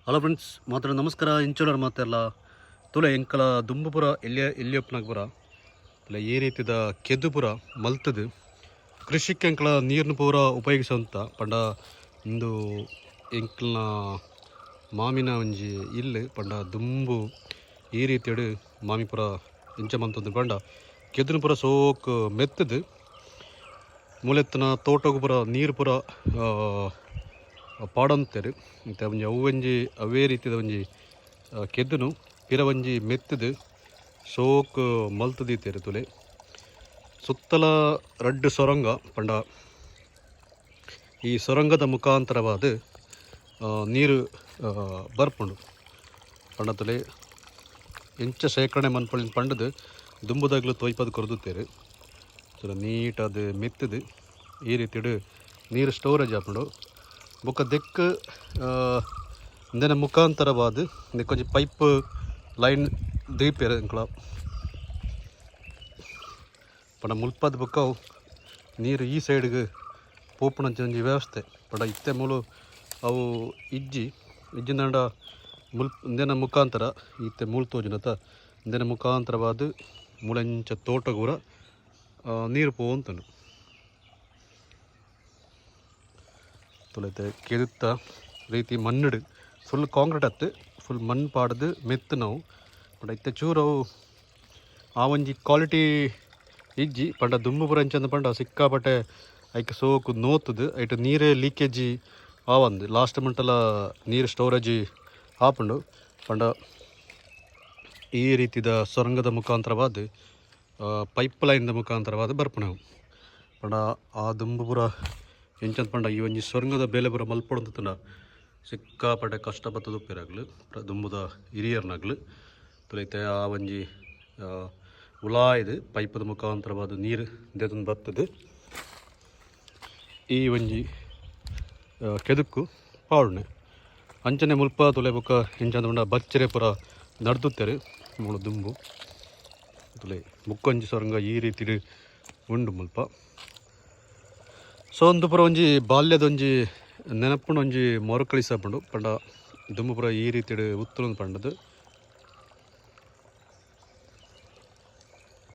Hello friends, ಮಾತ್ರ ನಮಸ್ಕಾರ. ಇಂಚೋಲರ್ ಮಾತೆಲ್ಲ ತುಲೆ ಎಂಕಲ ದುಂಬುಪುರ ಎಲ್ಯ ಎಲ್ಯಪ್ಪನಾಗ್ಪುರ ತುಲೆ ಈ ರೀತಿದ ಕೆದುಪುರ ಮಲ್ತದು ಕೃಷಿಕ್ಕೆ ಎಂಕಲ ನೀರ್ನ ಪೂರ ಉಪಯೋಗಿಸುವಂತ ಪಂಡ ಇಂದು ಎಂಕಲ್ನ ಮಾಮಿನ ಒಂಜಿ ಇಲ್ಲು. ಪಂಡ ದುಂಬು ಈ ರೀತಿಯಡು ಮಾಮಿಪುರ ಇಂಚ ಮಂತೊಂದು ಪಂಡ ಕೆದುನು ಪೂರ ಸೋಕ್ ಮೆತ್ತದು ಮೂಲೆತ್ತನ ತೋಟಗು ಪೂರ ನೀರು ಪೂರ ಪಾಡೊಂತೆರ್. ಇತ್ತೆ ಒಂಜಿ ಅವು ಒಂಜಿ ಅವೇ ರೀತಿದ ಒಂಜಿ ಕೆದುನು ಪಿರ ಒಂಜಿ ಮೆತ್ತದು ಸೋಕ್ ಮಲ್ತ್ ದೀತೆರ್. ತುಲೆ ಸುತ್ತಲ ರಡ್ಡ್ ಸೊರಂಗ. ಪಂಡ ಈ ಸೊರಂಗದ ಮುಖಾಂತರವಾದ ನೀರು ಬರ್ಪುಂಡು. ಪಂಡ ತುಲೆ ಎಂಚ ಶೇಖರಣೆ ಮನ್ಪೊಳಿ ಪಂಡದು ದುಂಬುದಾಗ್ಲು ತೋಯ್ಪದ್ ಕೊರ್ದುತ್ತೆರ್. ಸೊ ನೀಟಾದ್ ಮೆತ್ತದು ಈ ರೀತಿಡ್ ನೀರು ಸ್ಟೋರೇಜ್ ಆಪುಂಡು. ಬೊಕ್ಕ ದೆಕ್ಕ್ ಇಂದೆನ ಮುಖಾಂತರವಾದ್ ಇಂದೆಕೊಂಜಿ ಪೈಪ್ ಲೈನ್ ದೀಪೆರ್ ಎಂಕ್ಲ. ಪಂಡ ಮುಲ್ಪದ ಬೊಕ್ಕ ಅವು ನೀರು ಈ ಸೈಡ್ಗ್ ಪೋಪುನಂಚ ಒಂಜಿ ವ್ಯವಸ್ಥೆ. ಪಂಡ ಇತ್ತೆ ಮೂಲು ಅವು ಇಜ್ಜಿ. ಇಜ್ಜಿಂದಾಂಡ ಮುಲ್ಪ ಇಂದೆನ ಮುಖಾಂತರ ಇತ್ತೆ ಮೂಲು ತೋಜುನತ ಇಂದೆನ ಮುಖಾಂತರವಾದ್ ಮೂಲೆಂಚ ತೋಟಗ್ ಪೂರ ನೀರು ಪೋವೊಂತುಂಡು. ತುಲೈತೆ ಕೆದುತ್ತ ರೀತಿ ಮಣ್ಣುಡು ಫುಲ್ ಕಾಂಕ್ರೀಟ್ ಅತ್ತು, ಫುಲ್ ಮಣ್ಣು ಪಾಡ್ದು ಮೆತ್ತು ನಾವು. ಪಂಡ ಇತ್ತೆ ಚೂರು ಅವು ಆ ಒಂಜಿ ಕ್ವಾಲಿಟಿ ಇಜ್ಜಿ. ಪಂಡ ದುಂಬು ಪೂರ ಎಂಚಂದ್ ಪಂಡ ಸಿಕ್ಕಾಪಟ್ಟೆ ಐಕ್ ಸೋಕು ನೋತುದು ಐಟ್ ನೀರೇ ಲೀಕೇಜಿ ಆವಂದು ಲಾಸ್ಟ್ ಮುಟ್ಟಲ ನೀರು ಸ್ಟೋರೇಜ್ ಆಪುಂಡು. ಪಂಡ ಈ ರೀತಿದ ಸೊರಂಗದ ಮುಖಾಂತರವಾದ್ ಪೈಪ್ ಲೈನ್ ದ ಮುಖಾಂತರವಾದ್ ಬರ್ಪುನವು. ಪಂಡ ಆ ದುಂಬು ಪೂರ ಎಂಚಂದ್ ಪಂಡ ಈ ಒಂಜಿ ಸೊರಂಗದ ಬೇಲೆ ಪೂರ ಮಲ್ಪೊಡೊಂದು ಸಿಕ್ಕಾಪಟ್ಟೆ ಕಷ್ಟ ಬತ್ತುದು ಉಪ್ಪೆರ್ ದುಂಬುದ ಹಿರಿಯರ್ನಗ್ಲು. ತುಲೈತೆ ಆ ಒಂಜಿ ಉಲಾಯ್ದು ಪೈಪದ ಮುಖಾಂತರವಾದ ನೀರು ದೆತೊಂದು ಬತ್ತುದು ಈ ಒಂಜಿ ಕೆದುಕ್ಕು ಪಾಡುನೆ. ಅಂಚನೆ ಮುಲ್ಪ ತುಲೆ ಬೊಕ್ಕ ಎಂಚಂದ್ ಪಂಡ ಬಚ್ಚರೆ ಪೂರ ನಡ್ದುತ್ತೆರ್ ಮೂಲು ದುಂಬು. ತುಲೆ ಬೊಕ್ಕೊಂಜಿ ಸೊರಂಗ ಈ ರೀತಿಡ್ ಉಂಡು ಮುಲ್ಪ. ಸೊ ಉಂದು ಪೂರ ಒಂಜಿ ಬಾಲ್ಯದ ಒಂಜಿ ನೆನಪುನ ಒಂಜಿ ಮರುಕಳಿಸಪುಂಡು. ಪಂಡ ದುಂಬು ಪೂರ ಈ ರೀತಿಡ್ ಉತ್ತುಂದು ಪಂಡದು.